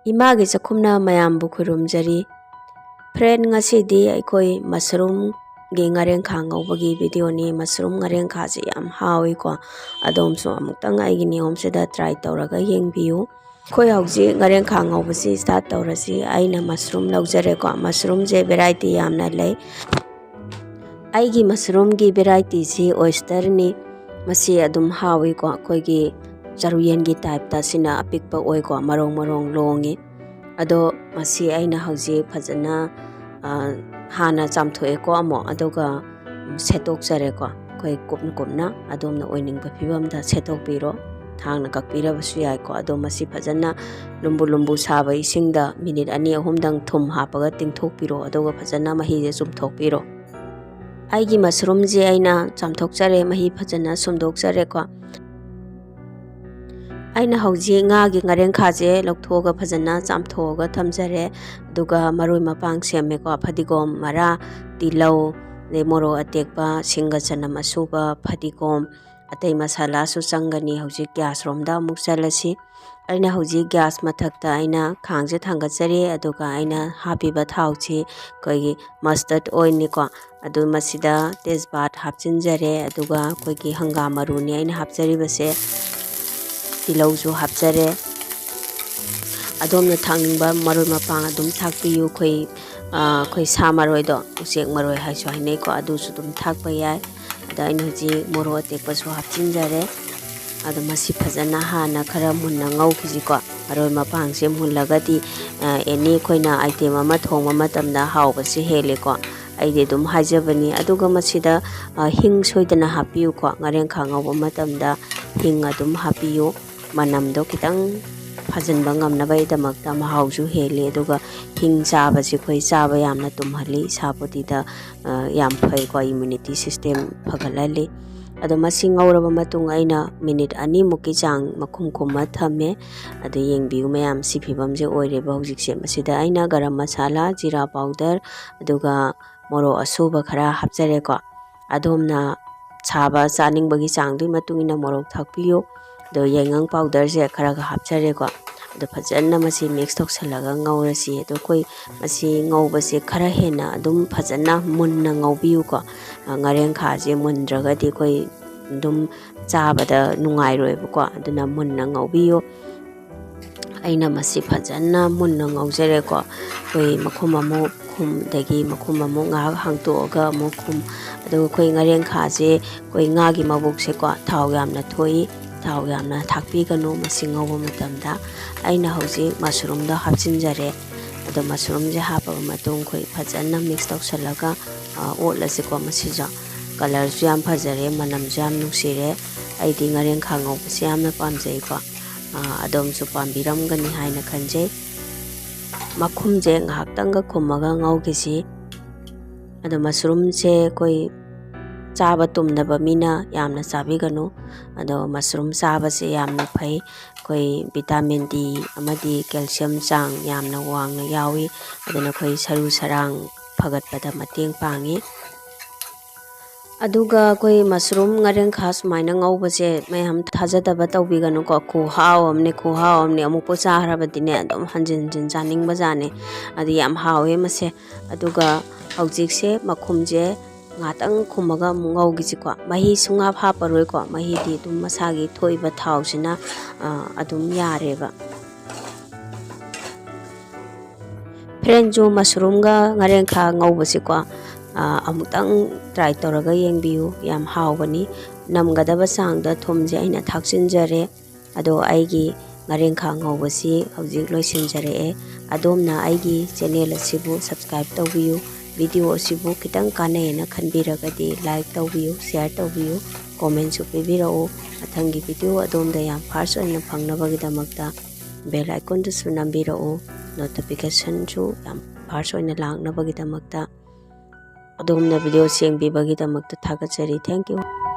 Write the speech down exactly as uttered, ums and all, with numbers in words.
ꯏꯃꯥꯒꯤ ꯆꯥꯛꯈꯨꯝꯅ ꯃꯌꯥꯝꯕꯨ ꯈꯨꯔꯨꯝꯖꯔꯤ꯫ Friend, ꯉꯁꯤꯗꯤ ꯑꯩꯈꯣꯏ mushroomꯒꯤ ꯉꯥꯔꯦꯟꯈꯥ ꯉꯧꯕꯒꯤ videoꯅꯤ꯫ Mushroom ꯉꯥꯔꯦꯟꯈꯥꯁꯦ ꯌꯥꯝ ꯍꯥꯎꯏꯀꯣ꯫ ꯑꯗꯣꯝꯁꯨ ꯑꯃꯨꯛꯇꯪ ꯑꯩꯒꯤ ꯅꯤꯌꯣꯝꯁꯤꯗ try ꯇꯧꯔꯒ ꯌꯦꯡꯕꯤꯌꯨ꯫ ꯑꯩꯈꯣꯏ ꯍꯧꯖꯤꯛ ꯉꯥꯔꯦꯟꯈꯥ ꯉꯧꯕꯁꯤ start ꯇꯧꯔꯁꯤ꯫ ꯑꯩꯅ mushroom ꯂꯧꯖꯔꯦꯀꯣ꯫ Mushroomꯁꯦ variety ꯌꯥꯝꯅ ꯂꯩ꯫ ꯑꯩꯒꯤ mushroomꯒꯤ varietyꯁꯤ oysterꯅꯤ꯫ ꯃꯁꯤ ꯑꯗꯨꯝ ꯍꯥꯎꯏꯀꯣ꯫ ꯑꯩꯈꯣꯏꯒꯤ ꯆꯔꯨꯌꯦꯟꯒꯤ typeꯇ ꯁꯤꯅ ꯑꯄꯤꯛꯄ ꯑꯣꯏꯀꯣ, ꯃꯔꯣꯡ ꯃꯔꯣꯡ ꯂꯣꯡꯉꯤ꯫ ꯑꯗꯣ ꯃꯁꯤ ꯑꯩꯅ ꯍꯧꯖꯤꯛ ꯐꯖꯅ, ꯑ, ꯍꯥꯟꯅ ꯆꯥꯝꯊꯣꯛꯑꯦꯀꯣ ꯑꯃꯨꯛ, ꯑꯗꯨꯒ ꯁꯦꯠꯇꯣꯛꯆꯔꯦꯀꯣ꯫ ꯑꯩꯈꯣꯏ ꯀꯨꯞꯅ ꯀꯨꯞꯅ ꯑꯗꯣꯝꯅ ꯑꯣꯏꯅꯤꯡꯕ ꯐꯤꯕꯝꯗ ꯁꯦꯠꯇꯣꯛꯄꯤꯔꯣ꯫ ꯊꯥꯡꯅ ꯀꯛꯄꯤꯔꯕꯁꯨ ꯌꯥꯏꯀꯣ꯫ ꯑꯗꯣ ꯃꯁꯤ ꯐꯖꯅ ꯂꯨꯝꯕꯨ ꯂꯨꯝꯕꯨ ꯁꯥꯕ ꯏꯁꯤꯡꯗ minute ꯑꯅꯤ ꯑꯍꯨꯝꯗꯪ ꯊꯨꯝ ꯍꯥꯞꯄꯒ ꯇꯤꯡꯊꯣꯛꯄꯤꯔꯣ꯫ ꯑꯗꯨꯒ ꯐꯖꯅ ꯃꯍꯤꯁꯦ ꯆꯨꯝꯊꯣꯛꯄꯤꯔꯣ꯫ ꯑꯩꯒꯤ mushroomꯁꯦ ꯑꯩꯅ ꯆꯥꯝꯊꯣꯛꯆꯔꯦ, ꯃꯍꯤ ꯐꯖꯅ ꯁꯨꯝꯗꯣꯛꯆꯔꯦꯀꯣ꯫ ꯑꯩꯅ ꯍꯧꯖꯤꯛ ꯉꯥꯒꯤ ꯉꯥꯔꯦꯟꯈꯥꯁꯦ ꯂꯧꯊꯣꯛꯑꯒ ꯐꯖꯅ ꯆꯥꯝꯊꯣꯛꯑꯒ ꯊꯝꯖꯔꯦ꯫ ꯑꯗꯨꯒ ꯃꯔꯣꯏ ꯃꯄꯥꯡ ꯁꯦꯝꯃꯦꯀꯣ꯫ ꯐꯗꯤꯒꯣꯝ ꯃꯔꯥ, ꯇꯤꯜꯍꯧ, ꯑꯗꯩ ꯃꯣꯔꯣꯛ ꯑꯇꯦꯛꯄ, ꯁꯤꯡꯒ ꯆꯅꯝ ꯑꯁꯨꯕ, ꯐꯗꯤꯒꯣꯝ, ꯑꯇꯩ ꯃꯁꯥꯂꯥꯁꯨ ꯆꯪꯒꯅꯤ꯫ ꯍꯧꯖꯤꯛ gas ꯔꯣꯝꯗ ꯑꯃꯨꯛ ꯆꯠꯂꯁꯤ꯫ ꯑꯩꯅ ꯍꯧꯖꯤꯛ gas ꯃꯊꯛꯇ ꯑꯩꯅ ꯈꯥꯡꯁꯦ ꯊꯥꯡꯒꯠꯆꯔꯦ꯫ ꯑꯗꯨꯒ ꯑꯩꯅ ꯍꯥꯞꯄꯤꯕ ꯊꯥꯎꯁꯤ ꯑꯩꯈꯣꯏꯒꯤ mustard oilꯅꯤꯀꯣ꯫ ꯑꯗꯨ ꯃꯁꯤꯗ ꯇꯦꯖꯄꯥꯠ ꯍꯥꯞꯆꯤꯟꯖꯔꯦ꯫ ꯑꯗꯨꯒ ꯑꯩꯈꯣꯏꯒꯤ ꯍꯪꯒꯥꯝ ꯃꯔꯨꯅꯤ ꯑꯩꯅ ꯍꯥꯞꯆꯔꯤꯕꯁꯦ꯫ ꯇꯤꯜꯍꯧꯁꯨ ꯍꯥꯞꯆꯔꯦ꯫ ꯑꯗꯣꯝꯅ ꯊꯥꯛꯅꯤꯡꯕ ꯃꯔꯣꯏ ꯃꯄꯥꯡ ꯑꯗꯨꯝ ꯊꯥꯛꯄꯤꯌꯨ꯫ ꯑꯩꯈꯣꯏ, ꯑ, ꯑꯩꯈꯣꯏ ꯁꯥ ꯃꯔꯣꯏꯗꯣ, ꯎꯆꯦꯛ ꯃꯔꯣꯏ ꯍꯥꯏꯁꯨ ꯍꯥꯏꯅꯩꯀꯣ, ꯑꯗꯨꯁꯨ ꯑꯗꯨꯝ ꯊꯥꯛꯄ ꯌꯥꯏ꯫ ꯑꯗ ꯑꯩꯅ ꯍꯧꯖꯤꯛ ꯃꯣꯔꯣꯛ ꯑꯇꯦꯛꯄꯁꯨ ꯍꯥꯞꯆꯤꯟꯖꯔꯦ꯫ ꯑꯗꯣ ꯃꯁꯤ ꯐꯖꯅ ꯍꯥꯟꯅ ꯈꯔ ꯃꯨꯟꯅ ꯉꯧꯈꯤꯁꯤꯀꯣ꯫ ꯃꯔꯣꯏ ꯃꯄꯥꯡꯁꯦ ꯃꯨꯜꯂꯒꯗꯤ, ꯑ, any ꯑꯩꯈꯣꯏꯅ item ꯑꯃ ꯊꯣꯡꯕ ꯃꯇꯝꯗ ꯍꯥꯎꯕꯁꯦ ꯍꯦꯜꯂꯦꯀꯣ꯫ ꯑꯩꯗꯤ ꯑꯗꯨꯝ ꯍꯥꯏꯖꯕꯅꯤ꯫ ꯑꯗꯨꯒ ꯃꯁꯤꯗ, ꯑ, ꯍꯤꯡ ꯁꯣꯏꯗꯅ ꯍꯥꯞꯄꯤꯌꯨꯀꯣ꯫ ꯉꯥꯔꯦꯟꯈꯥ ꯉꯧꯕ ꯃꯇꯝꯗ ꯍꯤꯡ ꯑꯗꯨꯝ ꯍꯥꯞꯄꯤꯌꯨ꯫ ꯃꯅꯝꯗꯣ ꯈꯤꯇꯪ ꯐꯖꯤꯟꯕ ꯉꯝꯅꯕꯒꯤꯗꯃꯛꯇ ꯃꯍꯥꯎꯁꯨ ꯍꯦꯜꯂꯤ꯫ ꯑꯗꯨꯒ ꯍꯤꯡ ꯆꯥꯕꯁꯤ ꯑꯩꯈꯣꯏ ꯆꯥꯕ ꯌꯥꯝꯅ ꯇꯨꯝꯍꯜꯂꯤ, ꯏꯁꯥ bodyꯗ, ꯑ, ꯌꯥꯝ ꯐꯩꯀꯣ, immunity system ꯐꯒꯠꯍꯜꯂꯤ꯫ ꯑꯗꯣ ꯃꯁꯤ ꯉꯧꯔꯕ ꯃꯇꯨꯡ ꯑꯩꯅ minute ꯑꯅꯤꯃꯨꯛꯀꯤ ꯆꯥꯡ ꯃꯈꯨꯝ ꯈꯨꯝꯃ ꯊꯝꯃꯦ꯫ ꯑꯗꯨ ꯌꯦꯡꯕꯤꯌꯨ ꯃꯌꯥꯝ, ꯁꯤ ꯐꯤꯕꯝꯁꯦ ꯑꯣꯏꯔꯦꯕ ꯍꯧꯖꯤꯛꯁꯦ꯫ ꯃꯁꯤꯗ ꯑꯩꯅ ꯒꯔꯝ ꯃꯁꯥꯂꯥ, ꯖꯤꯔꯥ powder, ꯑꯗꯨꯒ ꯃꯣꯔꯣꯛ ꯑꯁꯨꯕ ꯈꯔ ꯍꯥꯞꯆꯔꯦꯀꯣ꯫ ꯑꯗꯣꯝꯅ ꯁꯥꯕ ꯆꯥꯅꯤꯡꯕꯒꯤ ꯆꯥꯡꯗꯨꯒꯤ ꯃꯇꯨꯡ ꯏꯟꯅ ꯃꯣꯔꯣꯛ ꯊꯥꯛꯄꯤꯌꯨ꯫ ꯑꯗꯣ ꯌꯥꯏꯉꯪ powderꯁꯦ ꯈꯔꯒ ꯍꯥꯞꯆꯔꯦꯀꯣ꯫ ꯑꯗꯣ ꯐꯖꯅ ꯃꯁꯤ ꯃꯤꯛꯁ ꯇꯧꯁꯜꯂꯒ ꯉꯧꯔꯁꯤ꯫ ꯑꯗꯣ ꯑꯩꯈꯣꯏ ꯃꯁꯤ ꯉꯧꯕꯁꯦ ꯈꯔ ꯍꯦꯟꯅ ꯑꯗꯨꯝ ꯐꯖꯅ ꯃꯨꯟꯅ ꯉꯧꯕꯤꯌꯨꯀꯣ꯫ ꯑ, ꯉꯥꯔꯦꯟꯈꯥꯁꯦ ꯃꯨꯟꯗ꯭ꯔꯒꯗꯤ ꯑꯩꯈꯣꯏ ꯑꯗꯨꯝ ꯆꯥꯕꯗ ꯅꯨꯡꯉꯥꯏꯔꯣꯏꯕꯀꯣ꯫ ꯑꯗꯨꯅ ꯃꯨꯟꯅ ꯉꯧꯕꯤꯌꯨ꯫ ꯑꯩꯅ ꯃꯁꯤ ꯐꯖꯅ ꯃꯨꯟꯅ ꯉꯧꯖꯔꯦꯀꯣ꯫ ꯑꯩꯈꯣꯏ ꯃꯈꯨꯝ ꯑꯃꯨꯛ ꯈꯨꯝ, ꯑꯗꯒꯤ ꯃꯈꯨꯝ ꯑꯃꯨꯛ ꯉꯥꯏꯍꯥꯛ ꯍꯥꯡꯇꯣꯛꯑꯒ ꯑꯃꯨꯛ ꯈꯨꯝ꯫ ꯑꯗꯨꯒ ꯑꯩꯈꯣꯏ ꯉꯥꯔꯦꯟꯈꯥꯁꯦ, ꯑꯩꯈꯣꯏ ꯉꯥꯒꯤ ꯃꯕꯨꯛꯁꯦꯀꯣ, ꯊꯥꯎ ꯌꯥꯝꯅ ꯊꯣꯛꯏ, ꯊꯥꯎ ꯌꯥꯝꯅ ꯊꯥꯛꯄꯤꯒꯅꯨ ꯃꯁꯤ ꯉꯧꯕ ꯃꯇꯝꯗ꯫ ꯑꯩꯅ ꯍꯧꯖꯤꯛ ꯃꯁꯔꯨꯝꯗꯣ ꯍꯥꯞꯆꯤꯟꯖꯔꯦ꯫ ꯑꯗꯣ ꯃꯁꯔꯨꯝꯁꯦ ꯍꯥꯞꯄꯕ ꯃꯇꯨꯡ ꯑꯩꯈꯣꯏ ꯐꯖꯅ ꯃꯤꯛꯁ ꯇꯧꯁꯜꯂꯒ, ꯑ, ꯑꯣꯠꯂꯁꯤꯀꯣ꯫ ꯃꯁꯤꯁꯨ ꯀꯂꯔꯁꯨ ꯌꯥꯝ ꯐꯖꯔꯦ, ꯃꯅꯝꯁꯨ ꯌꯥꯝ ꯅꯨꯡꯁꯤꯔꯦ꯫ ꯑꯩꯗꯤ ꯉꯥꯔꯦꯟꯈꯥ ꯉꯧꯕꯁꯦ ꯌꯥꯝꯅ ꯄꯥꯝꯖꯩꯀꯣ꯫ ꯑ, ꯑꯗꯣꯝꯁꯨ ꯄꯥꯝꯕꯤꯔꯝꯒꯅꯤ ꯍꯥꯏꯅ ꯈꯟꯖꯩ꯫ ꯃꯈꯨꯝꯁꯦ ꯉꯥꯏꯍꯥꯛꯇꯪꯒ ꯈꯨꯝꯃꯒ ꯉꯧꯈꯤꯁꯤ꯫ ꯑꯗꯣ ꯃꯁꯔꯨꯝꯁꯦ ꯑꯩꯈꯣꯏ ꯆꯥꯕ ꯇꯨꯝꯗꯕ ꯃꯤꯅ ꯌꯥꯝꯅ ꯆꯥꯕꯤꯒꯅꯨ꯫ ꯑꯗꯣ ꯃꯁꯔꯨꯝ ꯆꯥꯕꯁꯦ ꯌꯥꯝꯅ ꯐꯩ꯫ ꯑꯩꯈꯣꯏ ꯚꯤꯇꯥꯃꯤꯟ ꯗꯤ ꯑꯃꯗꯤ ꯀꯦꯜꯁꯤꯌꯝ ꯆꯥꯡ ꯌꯥꯝꯅ ꯋꯥꯡꯅ ꯌꯥꯎꯏ꯫ ꯑꯗꯨꯅ ꯑꯩꯈꯣꯏ ꯁꯔꯨ ꯁꯔꯥꯡ ꯐꯒꯠꯄꯗ ꯃꯇꯦꯡ ꯄꯥꯡꯉꯤ꯫ ꯑꯗꯨꯒ ꯑꯩꯈꯣꯏ ꯃꯁꯔꯨꯝ ꯉꯥꯔꯦꯟꯈꯥ ꯁꯨꯃꯥꯏꯅ ꯉꯧꯕꯁꯦ ꯃꯌꯥꯝ ꯊꯥꯖꯗꯕ ꯇꯧꯕꯤꯒꯅꯨꯀꯣ꯫ ꯈꯨꯍꯥꯎ ꯑꯃꯅꯦ, ꯈꯨꯍꯥꯎ ꯑꯃꯅꯦ꯫ ꯑꯃꯨꯛꯄꯨ ꯆꯥꯈ꯭ꯔꯕꯗꯤꯅꯦ ꯑꯗꯨꯝ ꯍꯟꯖꯤꯟ ꯍꯟꯖꯤꯟ ꯆꯥꯅꯤꯡꯕꯖꯥꯠꯅꯦ꯫ ꯑꯗꯨ ꯌꯥꯝ ꯍꯥꯎꯋꯦ ꯃꯁꯦ꯫ ꯑꯗꯨꯒ ꯍꯧꯖꯤꯛꯁꯦ ꯃꯈꯨꯝꯁꯦ ꯉꯥꯛꯇꯪ ꯈꯨꯝꯃꯒ ꯑꯃꯨꯛ ꯉꯧꯈꯤꯁꯤꯀꯣ꯫ ꯃꯍꯤ ꯁꯨꯡꯍꯥꯞ ꯍꯥꯞꯄꯔꯣꯏꯀꯣ꯫ ꯃꯍꯤꯗꯤ ꯑꯗꯨꯝ ꯃꯁꯥꯒꯤ ꯊꯣꯛꯏꯕ ꯊꯥꯎꯁꯤꯅ, ꯑ, ꯑꯗꯨꯝ ꯌꯥꯔꯦꯕ꯫ ꯐ꯭ꯔꯦꯟꯁꯨ ꯃꯁꯔꯨꯝꯒ ꯉꯥꯔꯦꯟꯈꯥ ꯉꯧꯕꯁꯤꯀꯣ, ꯑ, ꯑꯃꯨꯛꯇꯪ ꯇ꯭ꯔꯥꯏ ꯇꯧꯔꯒ ꯌꯦꯡꯕꯤꯌꯨ, ꯌꯥꯝ ꯍꯥꯎꯕꯅꯤ꯫ ꯅꯝꯒꯗꯕ ꯆꯥꯡꯗ ꯊꯨꯝꯁꯦ ꯑꯩꯅ ꯊꯥꯛꯆꯤꯟꯖꯔꯦ꯫ ꯑꯗꯣ ꯑꯩꯒꯤ ꯉꯥꯔꯦꯟꯈꯥ ꯉꯧꯕꯁꯤ ꯍꯧꯖꯤꯛ ꯂꯣꯏꯁꯤꯟꯖꯔꯛꯑꯦ꯫ ꯑꯗꯣꯝꯅ ꯑꯩꯒꯤ ꯆꯦꯅꯦꯜ ꯑꯁꯤꯕꯨ ꯁꯕꯁꯀ꯭ꯔꯥꯏꯕ ꯇꯧꯕꯤꯌꯨ, ꯚꯤꯗꯤꯑꯣ ꯑꯁꯤꯕꯨ ꯈꯤꯇꯪ ꯀꯥꯟꯅꯩꯌꯦꯅ ꯈꯟꯕꯤꯔꯒꯗꯤ ꯂꯥꯏꯛ ꯇꯧꯕꯤꯌꯨ, ꯁꯤꯌꯥꯔ ꯇꯧꯕꯤꯌꯨ, ꯀꯣꯃꯦꯟꯁꯨ ꯄꯤꯕꯤꯔꯛꯎ꯫ ꯃꯊꯪꯒꯤ ꯚꯤꯗꯤꯑꯣ ꯑꯗꯣꯝꯗ ꯌꯥꯝ ꯐꯥꯔꯁ ꯑꯣꯏꯅ ꯐꯪꯅꯕꯒꯤꯗꯃꯛꯇ ꯕꯦꯜ ꯑꯥꯏꯀꯣꯟꯗꯨꯁꯨ ꯅꯝꯕꯤꯔꯛꯎ, ꯅꯣꯇꯤꯐꯤꯀꯦꯁꯟꯁꯨ ꯌꯥꯝ ꯐꯥꯔꯁ ꯑꯣꯏꯅ ꯂꯥꯛꯅꯕꯒꯤꯗꯃꯛꯇ꯫ ꯑꯗꯣꯝꯅ ꯚꯤꯗꯤꯑꯣ ꯌꯦꯡꯕꯤꯕꯒꯤꯗꯃꯛꯇ ꯊꯥꯒꯠꯆꯔꯤ꯫ Thank you꯫